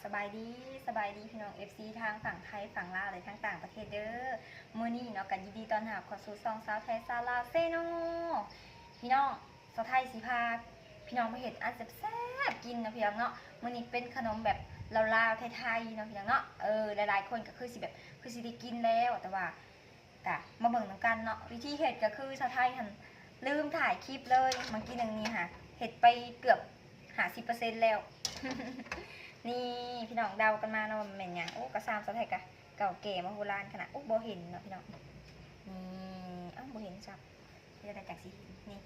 ສະບາຍດີ ສະບາຍດີພີ່ນ້ອງ ເອັຟຊີ ທາງຝັ່ງໄທ ຝັ່ງລາວ ແລະ ທາງຕ່າງປະເທດເດີ. ມື້ນີ້ເນາະ ກໍຍິນດີຕ້ອນຮັບເຂົ້າສູ່ຊ່ອງສາວໄທ ສາວລາວ ເຊໂນ. ພີ່ນ້ອງ ສາວໄທຊິພາພີ່ນ້ອງມາເຮັດອັນແຊບໆກິນເນາະພີ່ນ້ອງເນາະ. ມື້ນີ້ເປັນຂະໜົມແບບລາວໆ ໄທໆເນາະພີ່ນ້ອງເນາະ. ເອີ ຫຼາຍໆຄົນກໍຄືຊິແບບ ຄືຊິໄດ້ກິນແລ້ວ ແຕ່ວ່າ ກະມາເບິ່ງນຳກັນເນາະ. ວິທີເຮັດກໍຄືສາວໄທຫັ້ນລືມຖ່າຍຄລິບເລີຍ. ເມື່ອກີ້ໜຶ່ງນີ້ຫາເຮັດໄປເກືອບຫ້າສິບເປີເຊັນແລ້ວ. ນີ້ພີ່ນ້ອງເດົາກັນມາເນາະວ່າແມ່ນຫຍັງ. ໂອ້ ກະຊາມສາວໄທກະເກົ່າແກ່ມະໂຫລານຂະໜາດ. ໂອ້ ບໍ່ເຫັນເນາະພີ່ນ້ອງ. ນີ້ ເອົ້າ ບໍ່ເຫັນຊ້ຳ. ເຮັດຈັ່ງໃດຈັ່ງຊິເຫັນ? ນີ້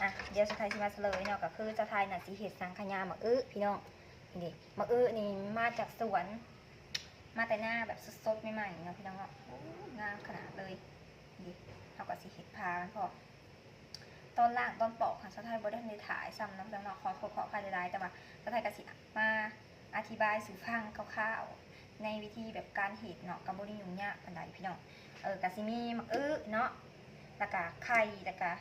ອ່ະ ດຽວສາວໄທຊິມາສະເຫຼີຍເນາະ. ກໍຄືສາວໄທນະຊິເຮັດສັງຂະຫຍາໝາກອຶພີ່ນ້ອງ. ນີ້ເດ້ ໝາກອຶນີ້ມາຈາກສວນ ມາແຕ່ນາແບບສົດໆໃໝ່ໆເນາະພີ່ນ້ອງເນາະ. ໂອ້ຍ ງາມຂະໜາດເລີຍ. ນີ້ເດ້ ເຮົາກໍຊິເຮັດຜ່າມັນພ້ອມ. ຕອນລ້າງຕອນປອກຫັ້ນ ສາວໄທບໍ່ໄດ້ທັນໄດ້ຖ່າຍຊ້ຳເນາະພີ່ນ້ອງເນາະ. ຂໍໂທດຂໍອະໄພຫຼາຍໆ ແຕ່ວ່າສາວໄທກໍຊິມາອະທິບາຍສູ່ຟັງຄ່າວໆ ໃນວິທີແບບການເຮັດເນາະ. ກໍບໍ່ໄດ້ຫຍຸ້ງຍາກປານໃດພີ່ນ້ອງ. ເອີ ກໍຊິມີໝາກອຶເນາະ ແລ້ວກໍໄຂ່ ແລ້ວກໍ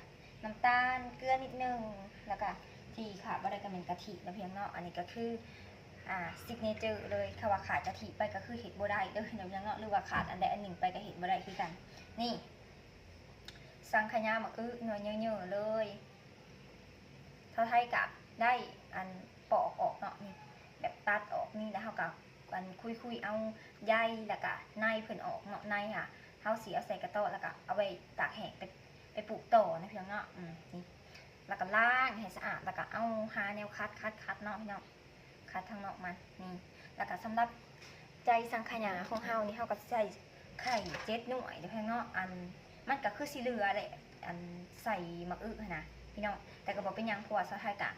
ນ້ຳຕານ ເກືອນິດໜຶ່ງ ແລ້ວກະທີ່ຂາດບໍ່ໄດ້ກໍແມ່ນກະທິເນາະພີ່ນ້ອງເນາະ. ອັນນີ້ກໍຄື ອ່າ ຊິກເນເຈີເລີຍ. ຖ້າວ່າຂາດກະທິໄປກໍຄືເຮັດບໍ່ໄດ້ເດີພີ່ນ້ອງເນາະ ຫຼືວ່າຂາດອັນໃດອັນໜຶ່ງໄປກໍເຮັດບໍ່ໄດ້ຄືກັນ. ນີ້ ສັງຂະຫຍາໝາກອຶໜ່ວຍເຍີໆເລີຍ. ສາວໄທກະໄດ້ອັນປອກອອກເນາະ ນີ້ ແບບຕັດອອກນີ້ ແລ້ວເຮົາກໍອັນຄຸຍໆເອົາໃຍ ແລ້ວກະໃນເພິ່ນອອກເນາະ. ໃນຫະ ເຮົາຊິເອົາໃສ່ກະຕ້ອ ແລ້ວກະເອົາໄວ້ຕາກແຫ້ງ ໄປ ໄປປູກຕໍ່ນະພີ່ນ້ອງເນາະ. ອືມ ນີ້ ແລ້ວກໍລ້າງໃຫ້ສະອາດ ແລ້ວກໍເອົາຫາແນວຂັດ ຂັດ ຂັດເນາະພີ່ນ້ອງ ຂັດທາງນອກມັນ. ນີ້ ແລ້ວກໍສຳລັບໃຈສັງຂະຫຍາຂອງເຮົານີ້ ເຮົາກໍໃສ່ໄຂ່ເຈັດໜ່ວຍເດີພີ່ນ້ອງເນາະ. ອັນ ມັນກໍຄືຊິເຫຼືອແຫຼະ ອັນໃສ່ໝາກອຶຫັ້ນນະພີ່ນ້ອງ ແຕ່ກໍບໍ່ເປັນຫຍັງ ເພາະວ່າສາວໄທກະ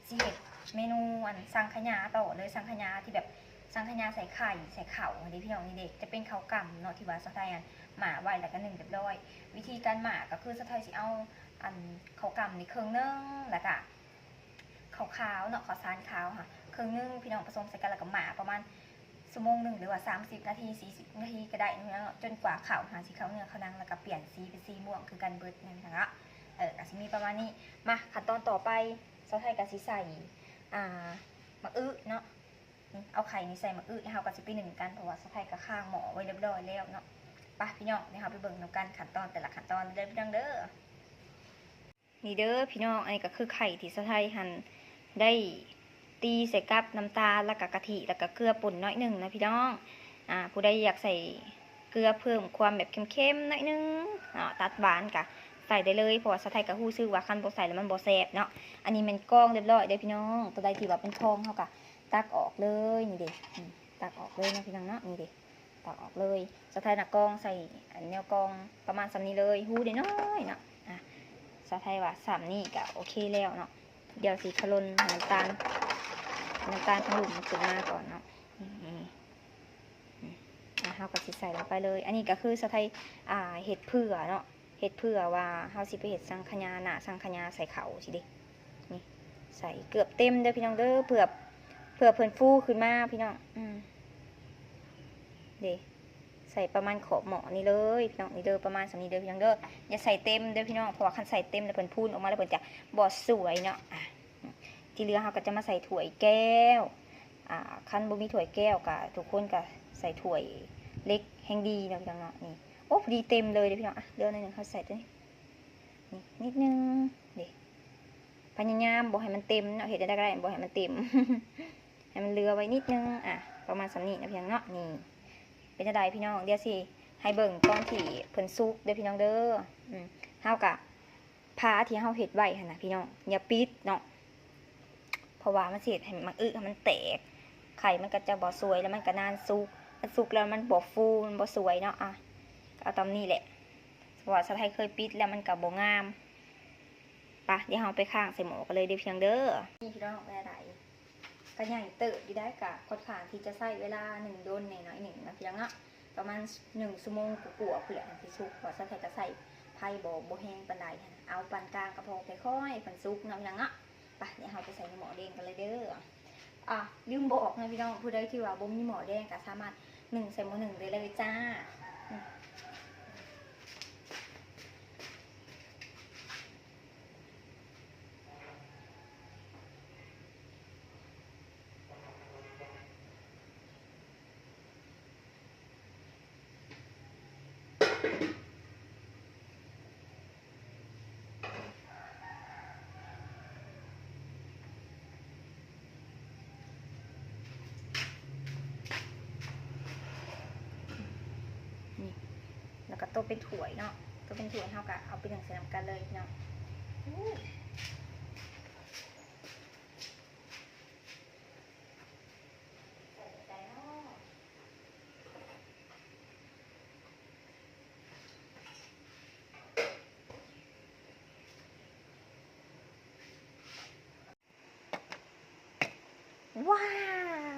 ຊິເຮັດເມນູອັນສັງຂະຫຍາຕໍ່ເລີຍ. ສັງຂະຫຍາທີ່ແບບສັງຂະຫຍາໃສ່ໄຂ່ໃສ່ເຂົ້າຫັ້ນເດ້ພີ່ນ້ອງ. ນີ້ເດ້ ຈະເປັນເຂົ້າກ່ຳເນາະ ທີ່ວ່າສາວໄທອັນໝາກໄວ້ ແລ້ວກໍໜຶ້ງຮຽບຮ້ອຍ. ວິທີການໝາກກໍຄືສາວໄທຊິເອົາອັນເຂົ້າກ່ຳນີ້ເຄິ່ງໜຶ່ງ ແລ້ວກໍເຂົ້າຂາວເນາະ ເຂົ້າສານຂາວຫະເຄິ່ງໜຶ່ງພີ່ນ້ອງ ປະສົມໃສ່ກັນ ແລ້ວກໍໝາກປະມານຊົ່ວໂມງໜຶ່ງ ຫຼືວ່າສາມສິບນາທີ ສີ່ສິບນາທີກໍໄດ້ເນາະ ຈົນກວ່າເຂົ້າຫາຊິເຂົ້າເນື້ອເຂົ້າໜັງ ແລ້ວກໍປ່ຽນສີເປັນສີມ່ວງຄືກັນເບິດນັ້ນນະ. ເອີ ກໍຊິມີປະມານນີ້. ມາ ຂັ້ນຕອນຕໍ່ໄປ ສາວໄທກໍຊິໃສ່ ອ່າ ໝາກອຶເນາະ. ນີ້ ເອົາໄຂ່ນີ້ໃສ່ໝາກອຶ ແລ້ວເຮົາກໍຊິໄປໜຶ້ງກັນ ເພາະວ່າສາວໄທກໍຄ້າງໝໍ້ໄວ້ຮຽບຮ້ອຍແລ້ວເນາະ. ໄປພີ່ນ້ອງ ດຽວເຮົາໄປເບິ່ງນຳກັນຂັ້ນຕອນແຕ່ລະຂັ້ນຕອນເດີພີ່ນ້ອງເດີ. ນີ້ເດີພີ່ນ້ອງ ອັນນີ້ກໍຄືໄຂ່ທີ່ສາວໄທຫັ້ນໄດ້ຕີໃສ່ກັບນ້ຳຕານ ແລ້ວກໍກະທິ ແລ້ວກໍເກືອປົ່ນໜ້ອຍໜຶ່ງນະພີ່ນ້ອງ. ອ່າ ຜູ້ໃດຢາກໃສ່ເກືອເພີ່ມຄວາມແບບເຄັມໆໜ້ອຍໜຶ່ງເນາະ ຕັດຫວານກໍໃສ່ໄດ້ເລີຍ ເພາະວ່າສາວໄທກໍຮູ້ສຶກວ່າຄັນບໍ່ໃສ່ແລ້ວມັນບໍ່ແຊບເນາະ. ອັນນີ້ແມ່ນກອງຮຽບຮ້ອຍເດີພີ່ນ້ອງ ໂຕໃດທີ່ວ່າເປັນຟອງເຮົາກໍຕັກອອກເລີຍ. ນີ້ເດ້ ອືມ ຕັກອອກເລີຍເນາະພີ່ນ້ອງເນາະ. ນີ້ເດ້ ຕັກອອກເລີຍ. ສາວໄທນະກອງໃສ່ອັນແນວກອງປະມານສ່ຳນີ້ເລີຍ ຮູນ້ອຍໆເນາະ. ອ່ະ ສາວໄທວ່າສ່ຳນີ້ກະໂອເຄແລ້ວເນາະ. ດຽວຊິຂະຫຼົ່ນໃຫ້ນ້ຳຕານ ນ້ຳຕານທາງລຸ່ມມັນຂຶ້ນມາກ່ອນເນາະ. ນີ້ ນີ້ ນີ້ ອ່ະ ເຮົາກໍຊິໃສ່ລົງໄປເລີຍ. ອັນນີ້ກໍຄືສາວໄທ ອ່າ ເຮັດເຜື່ອເນາະ ເຮັດເຜື່ອວ່າເຮົາຊິໄປເຮັດສັງຂະຫຍາ ໜ້າສັງຂະຫຍາໃສ່ເຂົ້າຊີ້ເດ້. ນີ້ ໃສ່ເກືອບເຕັມເດີພີ່ນ້ອງເດີ ເພື່ອ ເພື່ອເພິ່ນຟູຂຶ້ນມາພີ່ນ້ອງ. ອືມ ເດ້ ໃສ່ປະມານຂອບໝໍ້ນີ້ເລີຍພີ່ນ້ອງ. ນີ້ເດີ ປະມານສ່ຳນີ້ເດີພີ່ນ້ອງເດີ. ຢ່າໃສ່ເຕັມເດີພີ່ນ້ອງ ເພາະວ່າຄັນໃສ່ເຕັມແລ້ວເພິ່ນພຸ້ນອອກມາແລ້ວເພິ່ນຈະບໍ່ສວຍເນາະ. ອ່ະ ທີ່ເຫຼືອເຮົາກໍຈະມາໃສ່ຖ້ວຍແກ້ວ. ອ່າ ຄັນບໍ່ມີຖ້ວຍແກ້ວກໍທຸກຄົນກໍໃສ່ຖ້ວຍເຫຼັກແຮ່ງດີເນາະພີ່ນ້ອງເນາະ. ນີ້ ໂອ້ ພໍດີເຕັມເລີຍເດ້ພີ່ນ້ອງ. ອ່ະ ເຫຼືອໜ້ອຍໜຶ່ງ ເຮົາໃສ່ຕົວນີ້ ນີ້ ນິດໜຶ່ງເດ້. ພະຍາຍາມບໍ່ໃຫ້ມັນເຕັມເນາະ ເຮັດແນວໃດກໍໄດ້ບໍ່ໃຫ້ມັນເຕັມ ໃຫ້ມັນເຫຼືອໄວ້ນິດໜຶ່ງ. ອ່ະ ປະມານສ່ຳນີ້ນະພີ່ນ້ອງເນາະ. ນີ້ ເປັນຈັ່ງໃດພີ່ນ້ອງ ດຽວຊິໃຫ້ເບິ່ງຕອນທີ່ເພິ່ນສຸກເດີພີ່ນ້ອງເດີ. ອືມ ເຮົາກະ ຝາທີ່ເຮົາເຮັດໄວ້ຫັ້ນນະພີ່ນ້ອງ ຢ່າປິດເນາະ ເພາະວ່າມັນຊິເຮັດໃຫ້ໝາກອຶມັນແຕກ ໄຂ່ມັນກໍຈະບໍ່ສວຍ ແລ້ວມັນກໍນານສຸກ ມັນສຸກແລ້ວມັນບໍ່ຟູ ມັນບໍ່ສວຍເນາະ. ອ່ະ ເອົາຕາມນີ້ແຫຼະ ເພາະວ່າສາວໄທເຄີຍປິດແລ້ວມັນກໍບໍ່ງາມ. ປະ ດຽວເຮົາໄປຄ້າງໃສ່ໝໍ້ກັນເລີຍເດີພີ່ນ້ອງເດີ. ນີ້ພີ່ນ້ອງ ເປັນຈັ່ງໃດ? ກໍໃຫຍ່ເຕີບຢູ່ໄດ໋ ກໍຄ່ອນຂ້າງທີ່ຈະໃຊ້ເວລາໜຶ້ງດົນແດ່ໜ້ອຍໜຶ່ງເນາະພີ່ນ້ອງເນາະ ປະມານໜຶ່ງຊົ່ວໂມງກວ່າໆພຸ້ນແຫຼະ ຈັ່ງຊິສຸກ ເພາະວ່າສາວໄທກໍໃຊ້ໄຟບໍ່ ບໍ່ແຮງປານໃດ ເອົາປານກາງກໍພໍ ຄ່ອຍໆໃຫ້ມັນສຸກເນາະພີ່ນ້ອງເນາະ. ໄປ ດຽວເຮົາໄປໃສ່ໃນໝໍ້ແດງກັນເລີຍເດີ. ອ່າ ລືມບອກນະພີ່ນ້ອງ ຜູ້ໃດທີ່ວ່າບໍ່ມີໝໍ້ແດງກໍສາມາດໜຶ້ງໃສ່ໝໍ້ໜຶ້ງໄດ້ເລີຍຈ້າ. ອືມ. ປັນຖ້ວຍເນາະ ກໍເປັນຖ້ວຍ ເຮົາກໍເອົາໄປໜຶ້ງໃສ່ນຳກັນເລີຍເນາະ. ວ້າ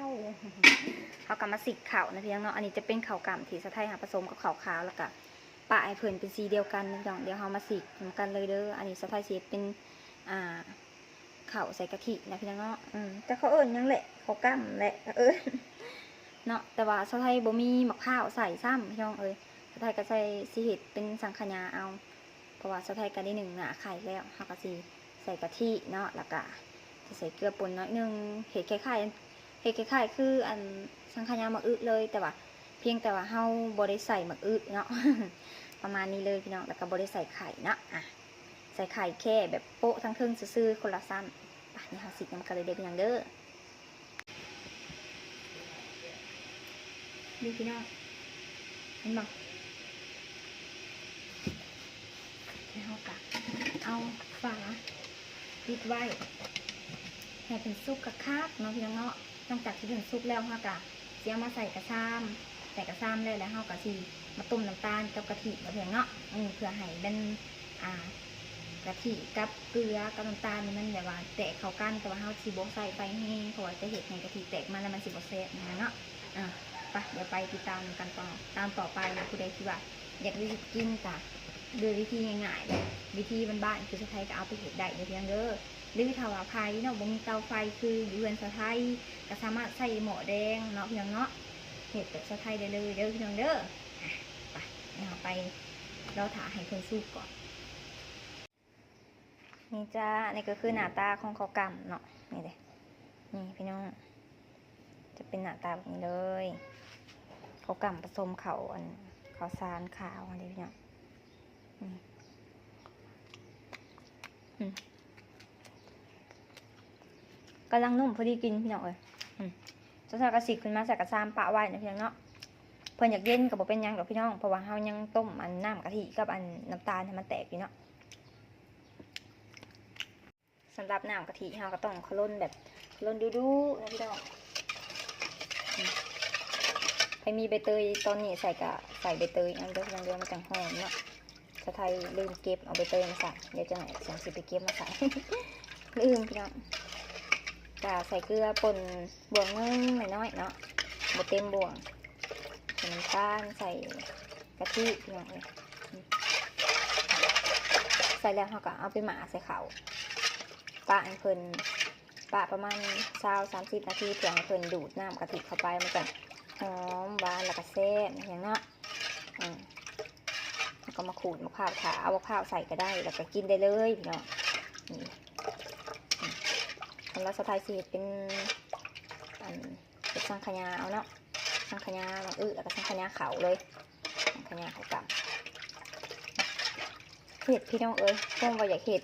ວ ເຮົາກໍມາສິກເຂົ້ານະພີ່ນ້ອງເນາະ. ອັນນີ້ຈະເປັນເຂົ້າກ້ຳທີ່ສາວໄທຫາປະສົມກັບເຂົ້າຂາວ ແລ້ວກໍປະໃຫ້ເພິ່ນເປັນສີດຽວກັນນະພີ່ນ້ອງ. ດຽວເຮົາມາສິກນຳກັນເລີຍເດີ. ອັນນີ້ສາວໄທຊິເຮັດເປັນ ອ່າ ເຂົ້າໃສ່ກະທິນະພີ່ນ້ອງເນາະ. ອືມ ຈັກເຂົາເອີ້ນຫຍັງແຫຼະ ເຂົ້າກ້ຳແຫຼະ ເອີ້ນເນາະ. ແຕ່ວ່າສາວໄທບໍ່ມີໝາກພ້າວໃສ່ຊ້ຳພີ່ນ້ອງເອີຍ. ສາວໄທກໍໃສ່ ຊິເຮັດເປັນສັງຂະຫຍາເອົາ ເພາະວ່າສາວໄທກໍໄດ້ໜຶ້ງໜ້າໄຂ່ແລ້ວ ເຮົາກໍຊິໃສ່ກະທິເນາະ ແລ້ວກໍຈະໃສ່ເກືອປົ່ນໜ້ອຍໜຶ່ງ ເຮັດຄ້າຍໆ ເຮັດຄ້າຍໆຄືອັນສັງຂະຫຍາໝາກອຶເລີຍ ແຕ່ວ່າ ພຽງແຕ່ວ່າເຮົາບໍ່ໄດ້ໃສ່ໝາກອຶເນາະ ປະມານນີ້ເລີຍພີ່ນ້ອງ. ແລ້ວກໍບໍ່ໄດ້ໃສ່ໄຂ່ເນາະ ອະ ໃສ່ໄຂ່ແຄ່ແບບໂປະທາງເທິງຊື່ໆ ຄົນລະຊັ້ນ. ໄປ ນີ້ເຮົາສິກນຳກັນເລີຍເດີພີ່ນ້ອງເດີ. ນີ້ພີ່ນ້ອງ ເຫັນບໍ່? ແລ້ວເຮົາກໍເອົາຝາປິດໄວ້ ໃຫ້ເພິ່ນສຸກຄັກໆເນາະພີ່ນ້ອງເນາະ. ຫຼັງຈາກທີ່ເພິ່ນສຸກແລ້ວ ເຮົາກໍຊິເອົາມາໃສ່ກະຊາມ ໃສ່ກະຊາມແລ້ວ ແລ້ວເຮົາກໍຊິມາຕົ້ມນ້ຳຕານກັບກະທິເນາະພີ່ນ້ອງເນາະ. ເອີ ເພື່ອໃຫ້ມັນ ອ່າ ກະທິກັບເກືອກັບນ້ຳຕານນີ້ມັນແບບວ່າແຕກເຂົ້າກັນ ແຕ່ວ່າເຮົາຊິບໍ່ໃຊ້ໄຟແຮງ ເພາະວ່າຈະເຮັດໃຫ້ກະທິແຕກມາແລ້ວມັນຊິບໍ່ແຊບນະເນາະ. ອ່າ ໄປ ດຽວໄປຕິດຕາມກັນຕໍ່ ຕອນຕໍ່ໄປ. ຜູ້ໃດທີ່ວ່າຢາກໄດ້ກິນກະດ້ວຍວິທີງ່າຍໆ ແບບວິທີບ້ານໆ ຄືສາວໄທກໍເອົາໄປເຮັດໄດ້ເດີພີ່ນ້ອງເດີ. ຫຼືຖ້າວ່າໃຜເນາະ ບໍ່ມີເຕົາໄຟຄືຢູ່ເຮືອນສາວໄທ ກໍສາມາດໃຊ້ໝໍ້ແດງເນາະພີ່ນ້ອງເນາະ ເຮັດແບບສາວໄທໄດ້ເລີຍເດີພີ່ນ້ອງເດີ. ອ່ະ ໄປ ດຽວເຮົາໄປລໍຖ້າໃຫ້ເພິ່ນສຸກກ່ອນ. ນີ້ຈ້າ ນີ້ກໍຄືໜ້າຕາຂອງເຂົ້າກ້ຳເນາະ ນີ້ເດ້ ນີ້ພີ່ນ້ອງ ຈະເປັນໜ້າຕາແບບນີ້ເລີຍ ເຂົ້າກ້ຳປະສົມເຂົ້າ ອັນ ເຂົ້າສານຂາວຫັ້ນເດ້ພີ່ນ້ອງ. ນີ້ ອືມ ກຳລັງນຸ້ມພໍດີກິນພີ່ນ້ອງເອີຍ. ອືມ ສາວໄທກໍສິກຂຶ້ນມາໃສ່ກະຊາມປະໄວ້ນະພີ່ນ້ອງເນາະ. ເພິ່ນຢາກເຢັນກໍບໍ່ເປັນຫຍັງດອກພີ່ນ້ອງ ເພາະວ່າເຮົາຍັງຕົ້ມອັນນ້ຳກະທິກັບອັນນ້ຳຕານໃຫ້ມັນແຕກຢູ່ເນາະ. ສຳລັບນ້ຳກະທິເຮົາກໍຕ້ອງຂະຫຼົ່ນແບບ ຂະຫຼົ່ນດຸໆນະພີ່ນ້ອງ. ອືມ ໃຜມີໃບເຕີຍຕອນນີ້ໃສ່ກໍໃສ່ໃບເຕີຍນຳເດີພີ່ນ້ອງເດີ ມັນຈັ່ງຫອມເນາະ. ສາວໄທລືມເກັບເອົາໃບເຕີຍມາໃສ່ ດຽວຈັກໜ້ອຍຈັ່ງຊິໄປເກັບມາໃສ່ ລືມພີ່ນ້ອງ. ກະໃສ່ເກືອປົ່ນບ່ວງໜຶ່ງນ້ອຍໆເນາະ ບໍ່ເຕັມບ່ວງ ໃສ່ນ້ຳຕານ ໃສ່ກະທິພີ່ນ້ອງເອີຍ. ໃສ່ແລ້ວເຮົາກໍເອົາໄປໝ້າໃສ່ເຂົ້າ ປະໃຫ້ເພິ່ນ ປະປະມານຊາວສາມສິບນາທີ ເພື່ອໃຫ້ເພິ່ນດູດນ້ຳກະທິເຂົ້າໄປ ມັນຈະຫອມຫວານ ແລ້ວກໍແຊບນະພີ່ນ້ອງເນາະ. ອືມ ແລ້ວກໍມາຂູດໝາກພ້າວ ຖ້າເອົາໝາກພ້າວໃສ່ກໍໄດ້ ແລ້ວກໍກິນໄດ້ເລີຍພີ່ນ້ອງ. ນີ້ ອືມ ສຳລັບສາວໄທຊິເຮັດເປັນ ອັນ ເຮັດສັງຂະຫຍາເອົາເນາະ ສັງຂະຫຍາໝາກອຶ ແລ້ວກໍສັງຂະຫຍາເຂົ້າເລີຍ ສັງຂະຫຍາເຂົ້າກ້ຳ. ເຮັດພີ່ນ້ອງເອີຍ ຄວາມວ່າຢາກເຮັດ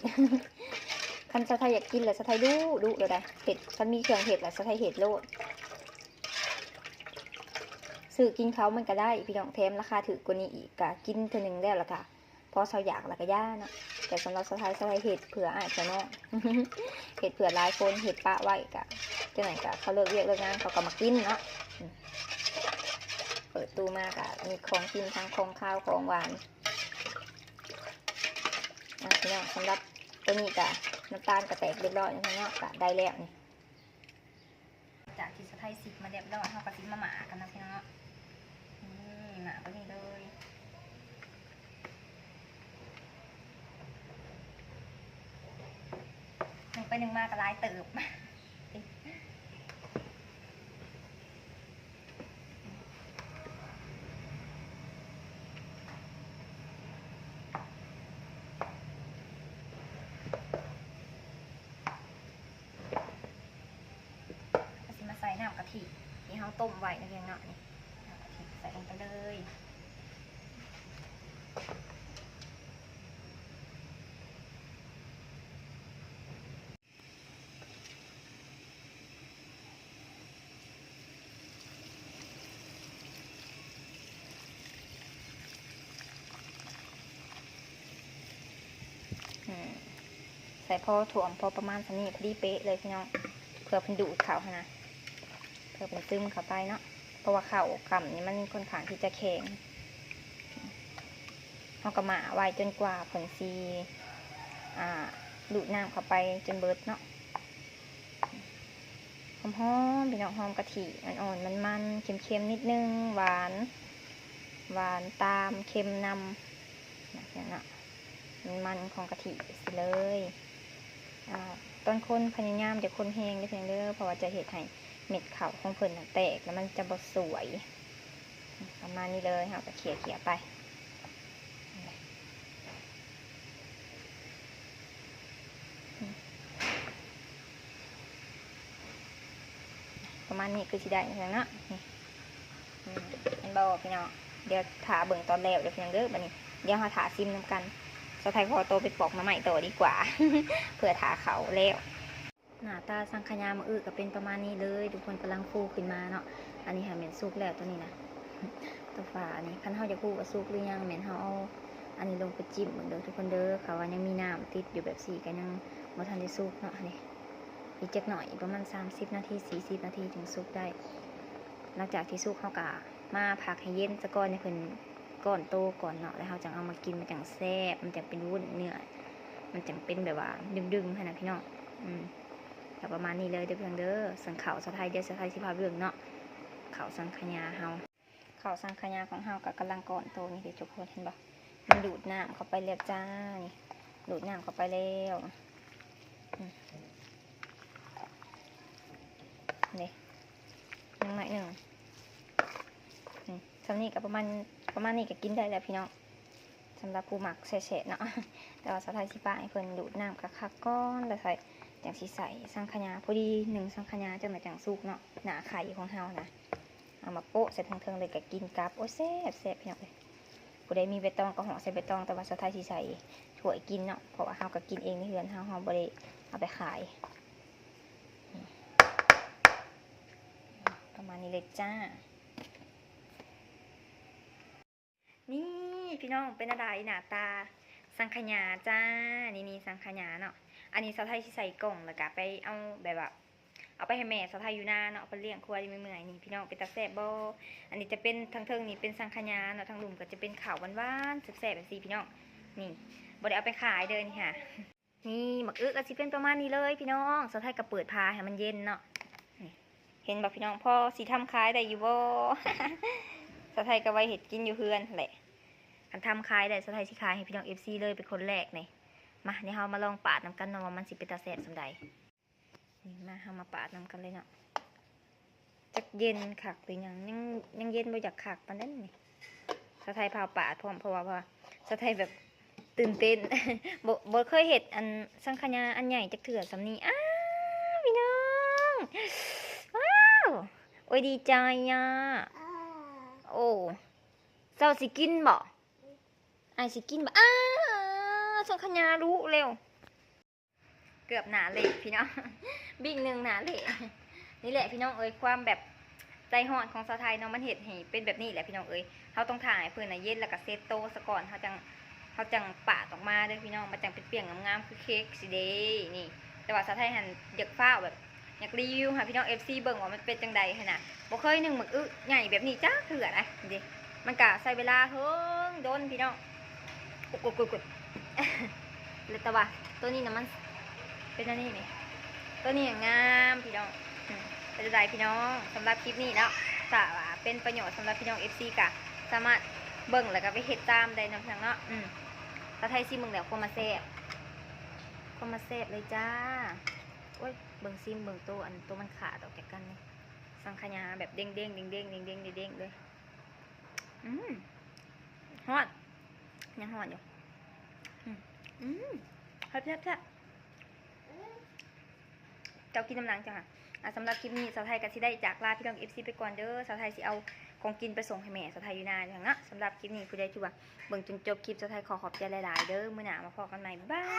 ຄັນສາວໄທຢາກກິນແລ້ວ ສາວໄທດຸໆໂລດໄດ໋ ເຮັດ ຄັນມີເຄື່ອງເຮັດແລ້ວ ສາວໄທເຮັດໂລດ. ຊື້ກິນເຂົາມັນກໍໄດ້ພີ່ນ້ອງ ແຖມລາຄາຖືກກວ່ານີ້ອີກ ກະກິນເທື່ອໜຶ່ງແລ້ວ ແລ້ວກະພໍເຊົາຢາກແລ້ວກະຢ່າເນາະ. ແຕ່ສຳລັບສາວໄທ ສາວໄທເຮັດເພື່ອອ້າຍເພື່ອນ້ອງ ເຮັດເພື່ອຫຼາຍຄົນ ເຮັດປະໄວ້ກະ ຈັ່ງໃດກະເຂົາເລີກວຽກເລີກງານ ເຂົາກໍມາກິນເນາະ. ອືມ ເປີດຕູ້ມາກະມີຂອງກິນ ທັງຂອງຄາວຂອງຫວານ. ອ່ະ ພີ່ນ້ອງ ສຳລັບໂຕນີ້ກະນ້ຳຕານກະແຕກຮຽບຮ້ອຍແລ້ວເນາະ ກະໄດ້ແລ້ວນີ້. ຈາກທີ່ສາວໄທສິກມາຮຽບຮ້ອຍ ເຮົາກໍຊິມາໝ້າກັນເນາະພີ່ນ້ອງເນາະ. ນີ້ ໝ້າແບບນີ້ເລີຍ ໜຶ້ງໄປໜຶ້ງມາກໍຫຼາຍເຕີບ. ກໍຊິມາໃສ່ນ້ຳກະທິທີ່ເຮົາຕົ້ມໄວ້ນະພີ່ນ້ອງເນາະ. ນີ້ ນ້ຳກະທິໃສ່ລົງໄປເລີຍ. ເ ໃສ່ພໍຖ້ວມ ພໍປະມານສ່ຳນີ້ ພໍດີເປະເລີຍພີ່ນ້ອງ ເພື່ອເພິ່ນດູດເຂົ້າຫັ້ນນະ ເພື່ອເພິ່ນຊຶມເຂົ້າໄປເນາະ ເພາະວ່າເຂົ້າກ້ຳນີ້ມັນຂ້ອນຂ້າງທີ່ຈະແຂງ. ເຮົາກໍໝ້າໄວ້ຈົນກວ່າເພິ່ນຊິ ອ່າ ດູດນ້ຳເຂົ້າໄປຈົນເບິດເນາະ. ຫອມໆ ພີ່ນ້ອງ ຫອມກະທິອ່ອນໆ ມັນໆ ເຄັມໆ ນິດໜຶ່ງ ຫວານ ຫວານຕາມ ເຄັມນຳ ເນາະ ມັນໆ ຂອງກະທິຊິເລີຍ. ອາ ຕອນຄົນພະຍາຍາມຢ່າຄົນແຮງເດີພີ່ນ້ອງເດີ ເພາະວ່າຈະເຮັດໃຫ້ເມັດເຂົ້າຂອງເພິ່ນນະແຕກ ແລ້ວມັນຈະບໍ່ສວຍ. ປະມານນີ້ເລີຍ ເຮົາກໍເຂຍໆ ໄປ ປະມານນີ້ຄືຊິໄດ້ແລ້ວເນາະ ນີ້ ອືມ ເຫັນບໍ່ພີ່ນ້ອງ? ດຽວຖ້າເບິ່ງຕອນແລ້ວເດີພີ່ນ້ອງເດີ. ບັດນີ້ດຽວເຮົາຖ້າຊິມນຳກັນ ສາວໄທຂໍໂຕໄປປອກໜໍ່ໄມ້ຕໍ່ດີກວ່າ ເພື່ອຖ້າເຂົ້າແລ້ວ. ໜ້າຕາສັງຂະຫຍາໝາກອຶກະເປັນປະມານນີ້ເລີຍ ທຸກຄົນ ກຳລັງຟູຂຶ້ນມາເນາະ. ອັນນີ້ຫາແມ່ນສຸກແລ້ວ ໂຕນີ້ນະ ໂຕຝານີ້ ຄັນເຮົາຢາກຮູ້ວ່າສຸກຫຼືຍັງ ແມ່ນເຮົາເອົາອັນນີ້ລົງໄປຈິ້ມເບິ່ງເດີທຸກຄົນເດີ. ຖ້າວ່າຍັງມີນ້ຳຕິດຢູ່ແບບຊີ້ ກະຍັງບໍ່ທັນໄດ້ສຸກເນາະ. ນີ້ ອີກຈັກໜ້ອຍ ອີກປະມານສາມສິບນາທີ ສີ່ສິບນາທີ ຈຶ່ງສຸກໄດ້. ຫຼັງຈາກທີ່ສຸກ ເຮົາກະມາພັກໃຫ້ເຢັນສາກ່ອນ ໃຫ້ເພິ່ນກ້ອນໂຕກ່ອນເນາະ ແລ້ວເຮົາຈັ່ງເອົາມາກິນ ມັນຈັ່ງແຊບ ມັນຈັ່ງເປັນວຸ້ນເນື້ອ ມັນຈັ່ງເປັນແບບວ່າດຶງໆ ຫັ້ນນະພີ່ນ້ອງ. ອືມ ກະປະມານນີ້ເລີຍເດີພີ່ນ້ອງເດີ. ສ່ວນເຂົ້າສາວໄທ ດຽວສາວໄທຊິພາເບິ່ງເນາະ ເຂົ້າສັງຂະຫຍາເຮົາ. ເຂົ້າສັງຂະຫຍາຂອງເຮົາກະກຳລັງກ້ອນໂຕນີ້ເດ້ທຸກຄົນ ເຫັນບໍ່? ມັນດູດນ້ຳເຂົ້າໄປແລ້ວຈ້າ ນີ້ ດູດນ້ຳເຂົ້າໄປແລ້ວ ອືມ ນີ້ ຍັງໜ້ອຍໜຶ່ງ ອືມ ສ່ຳນີ້ກະປະມານ ປະມານນີ້ກະກິນໄດ້ແລ້ວພີ່ນ້ອງ ສຳລັບຜູ້ມັກແຊບໆ ເນາະ. ແຕ່ວ່າສາວໄທຊິປະໃຫ້ເພິ່ນດູດນ້ຳຄັກໆ ກ່ອນ ແລ້ວໃສ່ ຈັ່ງຊິໃສ່ສັງຂະຫຍາ ພໍດີໜຶ້ງສັງຂະຫຍາ ຈັ່ງໃດຈັ່ງສຸກເນາະ. ໜ້າໄຂ່ຂອງເຮົານະ ເອົາມາໂປະໃສ່ເທິງໆ ເລີຍກະກິນກັບ. ໂອ້ຍ ແຊບໆ ພີ່ນ້ອງເອີຍ ຜູ້ໃດມີໃບຕອງກະຫໍ່ໃສ່ໃບຕອງ ແຕ່ວ່າສາວໄທຊິໃສ່ຖ້ວຍກິນເນາະ ເພາະວ່າເຮົາກະກິນເອງໃນເຮືອນເຮົາ ເຮົາບໍ່ໄດ້ເອົາໄປຂາຍ. ປະມານນີ້ເລີຍຈ້າ. ນີ້ພີ່ນ້ອງ ເປັນແນວໃດໜ້າຕາສັງຂະຫຍາຈ້າ. ນີ້ໆ ສັງຂະຫຍາເນາະ. ອັນນີ້ສາວໄທຊິໃສ່ກ່ອງ ແລ້ວກະໄປເອົາແບບວ່າ ເອົາໄປໃຫ້ແມ່ສາວໄທຢູ່ນາເນາະ ເພິ່ນລ້ຽງຄວາຍເມື່ອຍໆ ນີ້ພີ່ນ້ອງ ເປັນຕາແຊບບໍ່? ອັນນີ້ຈະເປັນ ທາງເທິງນີ້ເປັນສັງຂະຫຍາເນາະ ທາງລຸ່ມກະຈະເປັນເຂົ້າຫວານໆ ແຊບໆ ຈັ່ງຊີ້ພີ່ນ້ອງ. ນີ້ ບໍ່ໄດ້ເອົາໄປຂາຍເດີນີ້ຫາ. ນີ້ໝາກອຶກກະຊິເປັນປະມານນີ້ເລີຍພີ່ນ້ອງ. ສາວໄທກະເປີດຝາໃຫ້ມັນເຢັນເນາະ. ນີ້ ເຫັນບໍ່ພີ່ນ້ອງ? ພໍຊິທຳຂາຍໄດ້ຢູ່ບໍ່? ສາວໄທກະໄວ້ເຮັດກິນຢູ່ເຮືອນຫັ້ນແຫຼະ. ຄັນທຳຂາຍໄດ້ ສາວໄທຊິຂາຍໃຫ້ພີ່ນ້ອງເອັຟຊີເລີຍ ເປັນຄົນແລກນີ້. ມາ ດຽວເຮົາມາລອງປາດນຳກັນເນາະ ວ່າມັນຊິເປັນຕາແຊບສ່ຳໃດ. ນີ້ ມາ ເຮົາມາປາດນຳກັນເລີຍເນາະ. ຈັກເຢັນຄັກຫຼືຫຍັງ ຍັງ ຍັງເຢັນບໍ່ຢາກຄັກປານໃດນີ້. ສາວໄທພາວປາດພ້ອມ ເພາະວ່າ ເພາະວ່າສາວໄທແບບຕື່ນເຕັ້ນ ບໍ່ ບໍ່ເຄີຍເຮັດອັນສັງຂະຫຍາອັນໃຫຍ່ຈັກເທື່ອສ່ຳນີ້. ອ້າວ ພີ່ນ້ອງ ວ້າວ ໂອ້ຍ ດີໃຈອະ. ໂອ້ ເຈົ້າຊິກິນບໍ່? ອ້າຍຊິກິນບໍ່? ອ້າ ສັງຂະຫຍາລຸແລ້ວ. ເກືອບໜ້າເລະພີ່ນ້ອງ ບິ້ງໜຶ່ງໜ້າເລະ. ນີ້ແຫຼະພີ່ນ້ອງເອີຍ ຄວາມແບບໃຈຮ້ອນຂອງສາວໄທເນາະ ມັນເຮັດໃຫ້ເປັນແບບນີ້ແຫຼະພີ່ນ້ອງເອີຍ. ເຮົາຕ້ອງຖ້າໃຫ້ເພິ່ນນະເຢັນ ແລ້ວກະເຊັດໂຕສາກ່ອນ ເຮົາຈັ່ງ ເຮົາຈັ່ງປາດອອກມາເດີພີ່ນ້ອງ ມັນຈັ່ງເປັນປ່ຽງງາມໆ ຄືເຄັກຊີ້ເດ. ນີ້ ແຕ່ວ່າສາວໄທຫັ້ນຢາກຟ້າວແບບ ຢາກຣີວິວໃຫ້ພີ່ນ້ອງເອັຟຊີເບິ່ງວ່າມັນເປັນຈັ່ງໃດຫັ້ນນະ. ບໍ່ເຄີຍໜຶ້ງໝາກອຶກໃຫຍ່ແບບນີ້ຈັກເທື່ອນະ. ນີ້ເດ ມັນກະໃຊ້ເວລາເຫິງດົນພີ່ນ້ອງ. ອຸດໆໆ ແລ້ວແຕ່ວ່າໂຕນີ້ນະມັນເປັນອັນນີ້ນີ້ ໂຕນີ້ງາມພີ່ນ້ອງ. ອືມ ເປັນຈັ່ງໃດພີ່ນ້ອງ ສຳລັບຄລິບນີ້ເນາະ ຖ້າວ່າເປັນປະໂຫຍດສຳລັບພີ່ນ້ອງເອັຟຊີກະສາມາດເບິ່ງ ແລ້ວກະໄປເຮັດຕາມໄດ້ເນາະພີ່ນ້ອງເນາະ. ອືມ ສາວໄທຊິມເບິ່ງແລ້ວ ຄວາມມາແຊບ ຄວາມມາແຊບເລີຍຈ້າ. ໂອ້ຍ ເບິ່ງ ຊິມເບິ່ງໂຕ ອັນໂຕມັນຂາດອອກຈາກກັນນີ້ ສັງຂະຫຍາແບບເດ້ງໆ ເດ້ງໆ ເດ້ງໆ ເດ້ງໆ ເດ້ງໆ ເລີຍ. ອືມ ຮ້ອນ ຍັງຮ້ອນຢູ່. ອືມ ອືມ ແຊບໆ ແຊບ. ເຈົ້າກິນນຳຫຼັງເຈົ້າຫາ. ອ່າ ສຳລັບຄລິບນີ້ ສາວໄທກະຊິໄດ້ຈາກລາພີ່ນ້ອງເອັຟຊີໄປກ່ອນເດີ. ສາວໄທຊິເອົາຂອງກິນໄປສົ່ງໃຫ້ແມ່ສາວໄທຢູ່ນາເນາະ. ສຳລັບຄລິບນີ້ ຜູ້ໃດທີ່ວ່າເບິ່ງຈົນຈົບຄລິບ ສາວໄທຂໍຂອບໃຈຫຼາຍໆ ເດີ. ມື້ໜ້າມາພໍ້ກັນໃໝ່ ບາຍ.